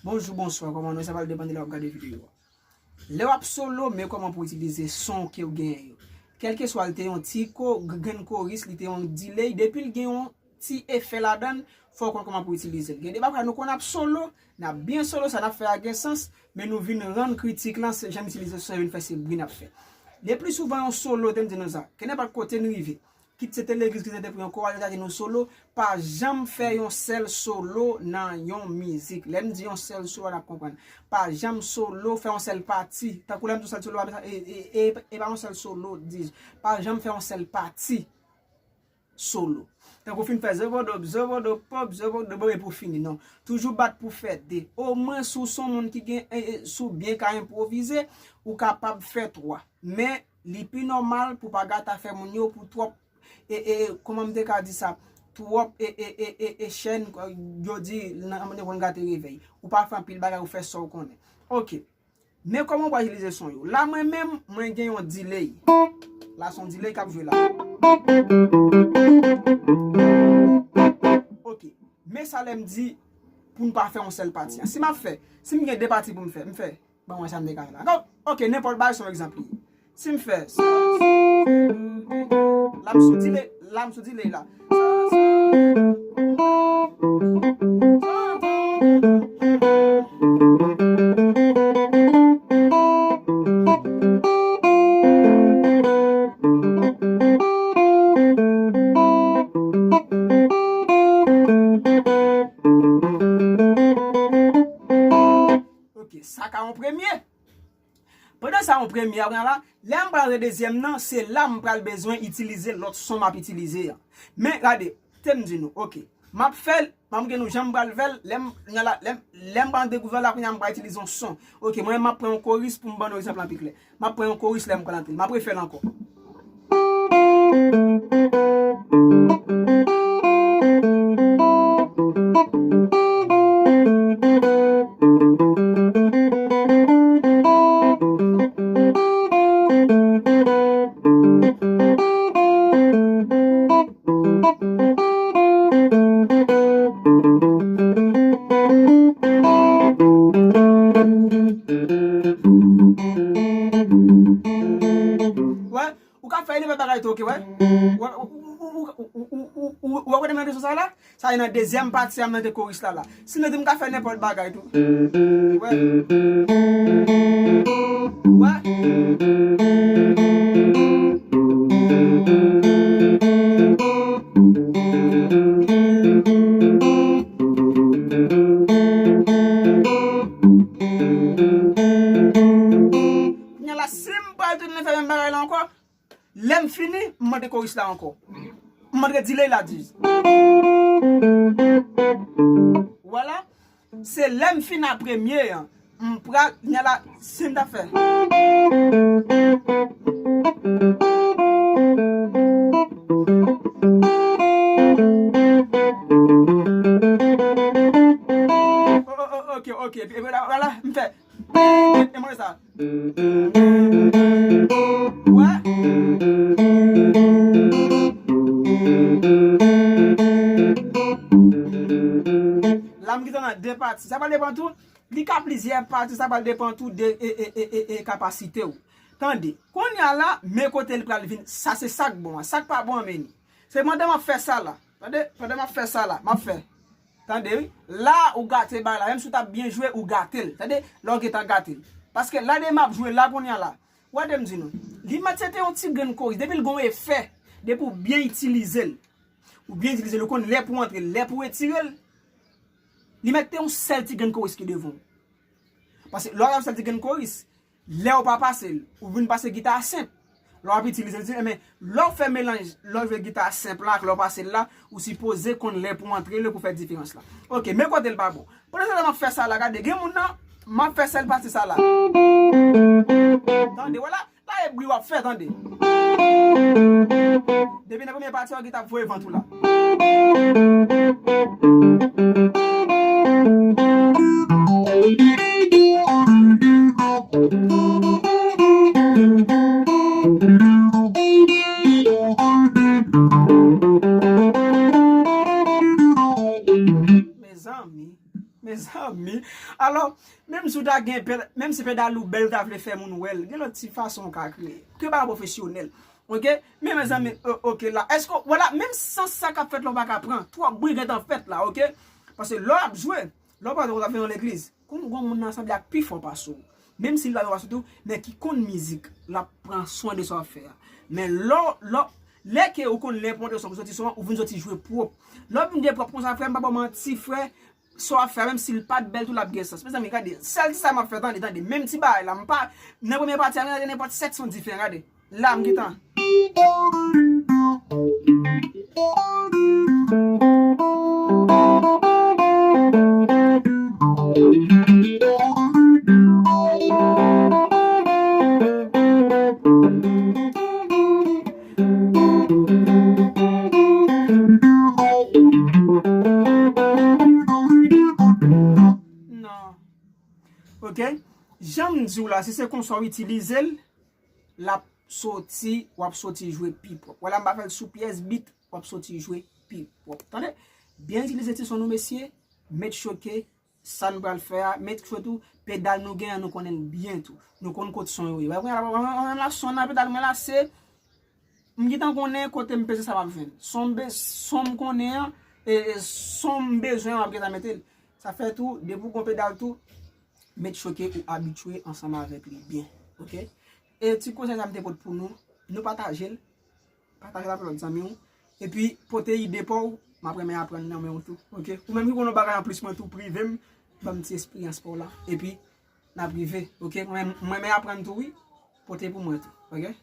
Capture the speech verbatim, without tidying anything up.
Bonjou, bonswa, kòman nou ye? Sa pral depann de lè w ap gade videyo a. Lè w ap solo, men kòman pou w itilize son ke w genyen yo. Kèlkeswa l te yon ti ko, grenn koris, li te yon delay, depi l gen yon ti efè ladan l, fò w konn kòman pou w itilize l. Gen de bagay nou konn ap solo, n ap byen solo, sa n ap fè a gen sans, men nou vin rann kritik lan, se jan n itilize son yo vin fè se bri n ap fè. Le pli souvan yon solo, te m di nou sa, kenenpòt kote n rive, kit se te legliz, kit se te pou yon kowal, yo ta di nou solo, pa janm fè yon sèl solo nan yon mizik. Lè m di yon sèl solo, n ap konprann. Pa janm solo, fè yon sèl pati. Tankou lè m di yon sèl solo, e, e, e, e pa yon sèl solo, dis. Pa janm fè yon sèl pati solo. Tankou w fin fè zovodop, zovodop, pop, zovodop, epi w fini. Non. Toujou bat pou fè de. Omwen si w se yon moun ki gen, e, e, si w byen ka enpwovize, ou kapab fè twa. Men, li pi nòmal pou w pa gate afè moun yo, pou twòp, e, e, e, kòman m te ka di sa? Twòp, e, e, e, e, e chèn, e, yo di, nan, nan konn gate revèy. Ou pa fè anpil bagay, ou fè sa w konnen. Ok. Men kòman w pral itilize son yo? La, mwen menm, mwen gen yon delay. La, se yon delay k ap jwe la. Ok. Men sa lè m di pou n pa fè yon sèl pati an. Si m ap fè, si m gen de pati pou m fè, m fè, ban mwen sa m te ka fè la. Ankò, ok, nenpòt bagay se yon egzanp li ye. Si m fè, la m sou delay, la m sou delay la. Ok, sa ka yon premye. Pandan sa yon premye a, kounye a la, lè m pral rantre dezyèm nan, se la m pral bezwen itilize lòt son m ap itilize an. Men, gade, te m di nou, ok, m ap fè l, m ap montre nou jan m pral fè l, lè m, kounye a la, lè m, lè m pral rantre gouv la, kounye a m pral itilize yon son. Ok, mwen, m ap pran yon koris pou m ban nou egzanp lan pi klè. M ap pran yon koris lè m pral rantre l. M ap refè l ankò. Wè, ou ka fè nenpòt bagay tou, ok, wè. Wè, ou, ou, ou, ou wè kote m nan leson sa la? Sa e nan dezyèm pati a m nan te koris la la. Sinon, tou m ka fè nenpòt bagay tou. Wè. Wè. Kounye a la, si m pral tounen fè menm bagay la ankò, lè m fini, m mande koris la ankò. M mande delay la, dis. Vwala. Se lè m fin a premye an, m pral, kounye a la, si m ta fè. O, o, o, ok, ok. Epi la, vwala, m fè. E mwen sa. Wè. La m gentan nan de pati. Sa pral depann tou. Li ka plizyè pati, sa pral depann tou de, e, e, e, e, e kapasite w. Tande, kounye a la, men kote l pral vin. Sa se sa k bon an. Sa k pa bon an, men li. Se pandan m ap fè sa la. Tande, pandan m ap fè sa la, m ap fè. Tande, wi. La, ou gate bagay la. Menm si w t ap byen jwe, ou gate l. Tande, la w gentan gate l. Paske la de m ap jwe la kounye a la. Wè de m di nou. Li mèt se te yon ti grenn koris. Depi l gon efè, depi w byen itilize l. Ou byen itilize l, ou konn lè pou antre l, lè pou retire l. Li mèt te yon sèl ti grenn koris ki devan w. Paske lè w ap yon sèl ti grenn koris, lè w pa pase l, ou vin pase gita senp. Lè w ap itilize l, men lè w fè melanj, lè w jwe gita senp la ak lè w pase l la, ou sipoze konn lè pou antre l pou fè diferans la. Ok, men kote l pa bon. Pandan se tan m ap fè sa la, gade, gen moun nan, m ap fè sèl pati sa la. Tande, vwala. La e bri w ap fè, tande. Depi nan premye pati a, w gentan ap voye vant ou la. Mezanmi, mezanmi. Alò, menm si w ta gen pèd-, menm si pedal ou bèl, ou ta vle fè moun wè l, gen lòt ti fason w ka kreye. Ke bagay pwofesyonèl. Oke? Men mezanmi, o-, oke la. Èske, vwala, menm sans sa k ap fèt la, w pa ka pran. Twòp bri gentan fèt la, oke? Paske lè w ap jwe, lè w pa t ap fè nan legliz, konn gon moun nan sanble ak pi fò pase w. Menm si l pa fò pase w tou, men ki konn mizik, l ap pran swen de sa w ap fè a. Men lè w, lè w, lè ke ou konn lè pwomotè son pou soti son an, ou vin soti jwe pwòp. Lè w vin jwe pwòp konsa, frè, m pa ba w manti, frè, sa w ap fè a, menm si l pa t bèl tou, l ap gen sans. Mezanmi, gade, sèl ti sa m ap fè, tande, tande. Menm ti bagay la, m pa, nan premye pati a, gade nenpòt sèt son diferan, gade. La, m gentan. Non. Oke? Jan m di w la, si se konsa w itilize l, l ap soti, w ap soti jwe pi pwòp. Vwala, m pa fè l sou pyès bit, w ap soti jwe pi pwòp. Tande? Byen itilize ti son nou, mesye. Make sure ke sa n pral fè a, make sure tou, pedal nou gen an, nou konnen l byen tou. Nou konn kot son yo ye. Wè, kounye a la, wè, wè, wè, la, son nan pedal mwen la, se, m gentan konnen kote m peze sa m ap jwenn. Son m be-, son m konnen an, e, e son m bezwen an, m ap gentan mete l. Sa fè tou, depi w gon pedal tou, make sure ke ou abitye ansanm avèk li byen. Oke? E ti konsèy sa m te pot pou nou, nou pataje l, pataje l avèk lòt zanmi w, epi pote ide pa w, m ap renmen aprann nan men w tou, oke? Ou menm ki konn yon bagay anplis mwen tou, prive m, ban m ti esperyans pa w la, epi n ap rive, oke? Mwen, mwen renmen aprann tou, wi, pote pou mwen tou, oke?